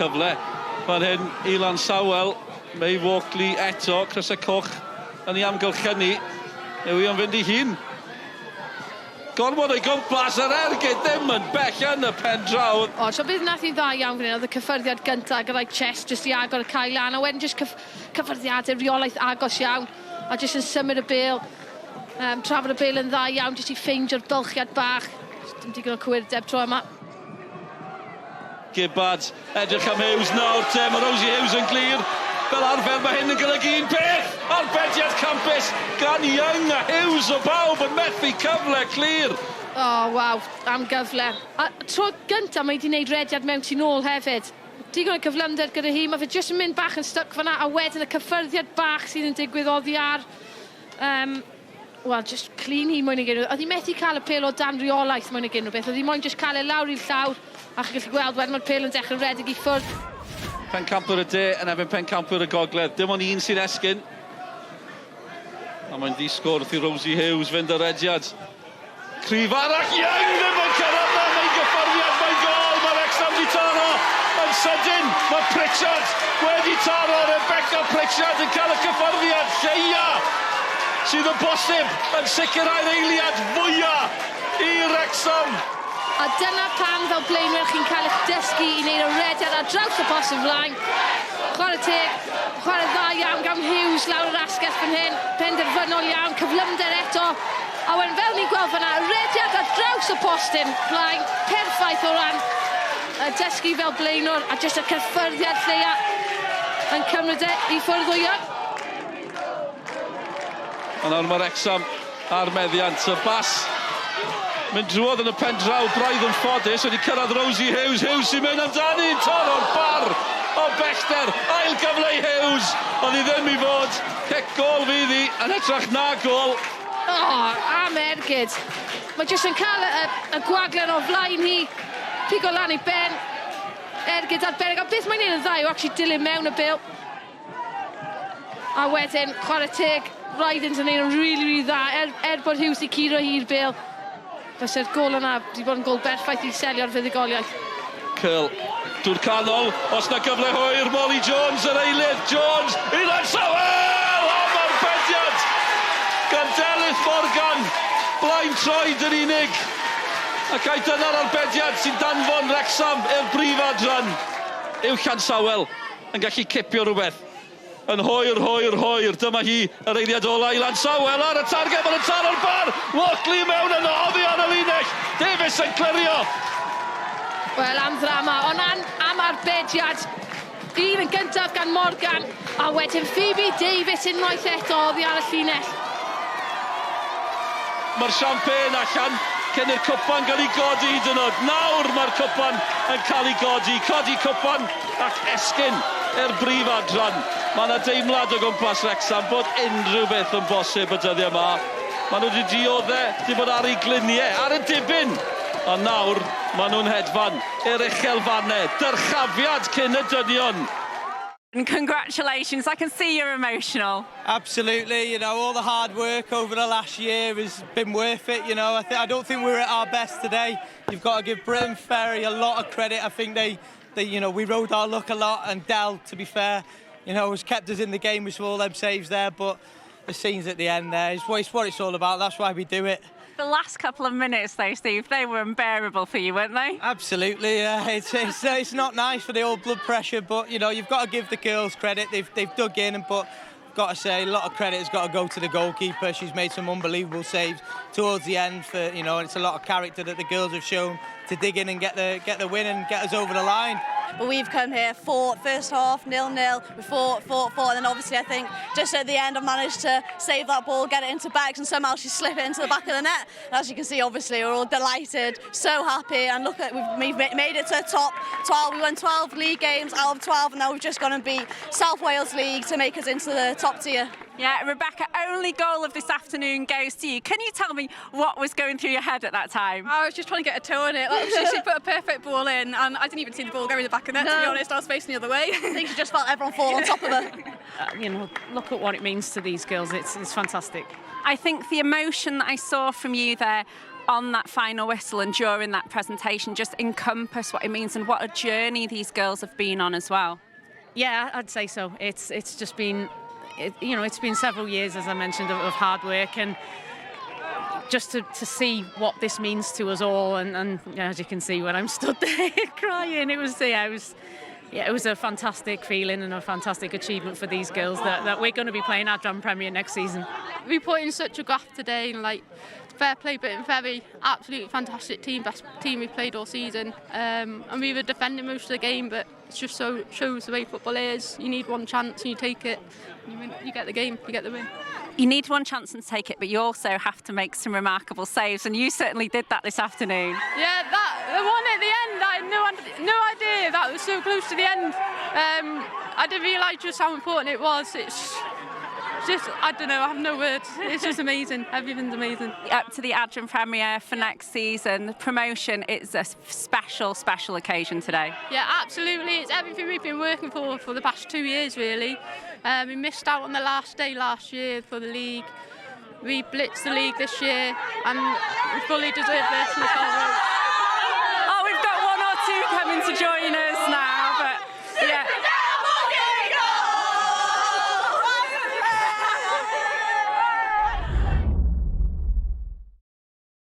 Cyfle fan hyn i Lansawel. May Walkley eto, crysau coch yn ei amgylchynu. Yw hi am fynd i hun? Gormod o'i gwmpas, yr ergyd ddim yn bell yn y pen draw. O, so beth nath hi'n dda iawn fan hyn oedd y cyffyrddiad gynta gyda'i chest jyst i agor y cae lan, a wedyn jyst cyff cyffyrddiadau reolaeth agos iawn, a jyst yn symud y bêl, trafod y bêl yn dda iawn jyst i ffeindio'r bylchiad bach. Dim digon o cywirdeb tro yma. Gibbard, edrych am Hughes nawr te, mae Rosie Hughes yn glir. Fel arfer mae hyn yn golygu un peth, arbediad campus gan Young a Hughes o bawb yn methu cyfle clir. O, waw, am gyfle. A tro gynta mae hi 'di neud rediad mewn tu nôl hefyd. Digon o cyflymder gyda hi, mae fe jyst yn mynd bach yn stuck fan'na a wedyn y cyffyrddiad bach sydd yn digwydd oddi ar yym wel, jyst clean hi mwy nag unrhyw. Oedd hi methu cael y pêl o dan reolaeth mwy nag unrhyw beth. Oedd hi moyn jyst cael e lawr i'r llawr a chi'n gallu gweld wedyn mae'r pêl yn dechrau redeg i ffwrdd. Pencampwyr y De yn erbyn pencampwyr y Gogledd. Dim ond un sy'n esgyn. A mae'n ddi-sgôr wrth i Rosie Hughes fynd ar rediad. Cryf arall, Young ddim yn cyrraedd na, mae'n gyffyrddiad, mae'n gôl, mae Wrexham 'di taro yn sydyn, mae Pritchard wedi taro, Rebecca Pritchard yn cael y cyffyrddiad lleia sydd yn bosib yn sicrhau'r eiliad fwya i Wrexham. A dyna pam fel blaenwyr chi'n cael eich dysgu i wneud y rediad ar draws y post yn flaen. Chwarae teg, chwarae dda iawn gan Hughes lawr yr asgell fan hyn, penderfynol iawn, cyflymder eto. A wedyn fel ni'n gweld fan'na, rediad ar draws y postyn blaen, perffaith o ran y dysgu fel blaenwr a jyst y cyffyrddiad lleia yn cymryd e i ffwrdd o Young. A nawr mae Wrexham ar meddiant y bas. Mynd drwodd yn y pen draw, braidd yn ffodus, wedi cyrraedd Rosie Hughes, Hughes sy'n mynd amdani, taro'r bar o bellter, ail gyfle i Hughes, ond i ddim i fod, cic gôl fydd hi, yn hytrach na gôl. O, am ergyd. Mae jyst yn cael y, y, y gwaglen o flaen hi, pigo lan ei ben, ergyd arbennig, a beth mae'n neud yn dda yw actually dilyn mewn y bêl. A wedyn, chwarae teg, Ridings yn neud yn rili, rili dda, er bod Hughes 'di curo hi i'r bêl. Fyse'r gôl yna 'di bod yn gôl berffaith i selio'r fuddugoliaeth. Curl drwy'r canol, os 'na gyfle hwyr, Molly Jones yr eilydd, Jones i Llansawel! Am arbediad gan Delyth Morgan, blaen troed yn unig. Ac ai dyna'r arbediad sy'n danfon Wrecsam i'r brif adran? Yw Llansawel yn gallu cipio rhywbeth yn hwyr, hwyr, hwyr. Dyma hi, yr eiliad ola i Lansawel ar y targed, mae'n taro'r bar! Walkley mewn yno, oddi ar y linell! Davies yn clirio! Wel, am ddrama, ond an, am arbediad. Un yn gyntaf gan Morgan, a wedyn Phoebe Davies unwaith eto oddi ar y llinell. Mae'r champagne allan cyn i'r cwpan gael ei godi hyd yn oed. Nawr mae'r cwpan yn cael ei godi. Codi cwpan ac esgyn i'r brif adran. Mae yna deimlad o gwmpas Wrecsam bod unrhyw beth yn bosib y dyddiau yma. Maen nhw wedi diodde, wedi bod ar eu gliniau, ar y dibyn. Ond nawr maen nhw'n hedfan i'r uchelfannau. Dyrchafiad cyn y dynion. And congratulations, I can see you're emotional. Absolutely, you know, all the hard work over the last year has been worth it, you know. I don't think we were at our best today. You've got to give Briton Ferry a lot of credit. I think they, you know, we rode our luck a lot, and Dell, to be fair, you know, has kept us in the game with all them saves there, but the scenes at the end there is what it's all about. That's why we do it. The last couple of minutes though, Steve, they were unbearable for you, weren't they? Absolutely, yeah. It's not nice for the old blood pressure, but you know, you've got to give the girls credit. They've dug in, but got to say, a lot of credit has got to go to the goalkeeper. She's made some unbelievable saves towards the end for, you know, and it's a lot of character that the girls have shown to dig in and get the win and get us over the line. But we've come here, fought first half, 0-0, we fought, fought, fought, and then obviously I think just at the end I managed to save that ball, get it into Bex, and somehow she slipped it into the back of the net. And as you can see, obviously we're all delighted, so happy, and look at, we've made it to the top 12. We won 12 league games out of 12, and now we've just gone and beat South Wales League to make us into the top tier. Yeah, Rebecca, only goal of this afternoon goes to you. Can you tell me what was going through your head at that time? I was just trying to get a toe on it. Like, she put a perfect ball in, and I didn't even see the ball go in the back of the net, to be honest. I was facing the other way. I think she just felt everyone fall on top of her. You know, look at what it means to these girls. It's fantastic. I think the emotion that I saw from you there, on that final whistle and during that presentation just encompass what it means and what a journey these girls have been on as well. Yeah, I'd say so. It's just been, it, you know, it's been several years, as I mentioned, of hard work and just to see what this means to us all. And as you can see, when I'm stood there crying, it was a fantastic feeling and a fantastic achievement for these girls that we're going to be playing Adran Premier next season. We put in such a graft today and, like, fair play, but very absolutely fantastic team, best team we've played all season. And we were defending most of the game, but it's just so shows the way football is. You need one chance and you take it. You win, you get the game, you get the win. You need one chance and take it, but you also have to make some remarkable saves, and you certainly did that this afternoon. Yeah, that the one at the end, I had no idea that was so close to the end. I didn't realise just how important it was. It's just, I don't know, I have no words. It's just amazing. Everything's amazing. Up to the Adran Premier for next season, the promotion, it's a special, special occasion today. Yeah, absolutely. It's everything we've been working for the past 2 years, really. We missed out on the last day last year for the league. We blitzed the league this year and we fully deserve this. And it's our road.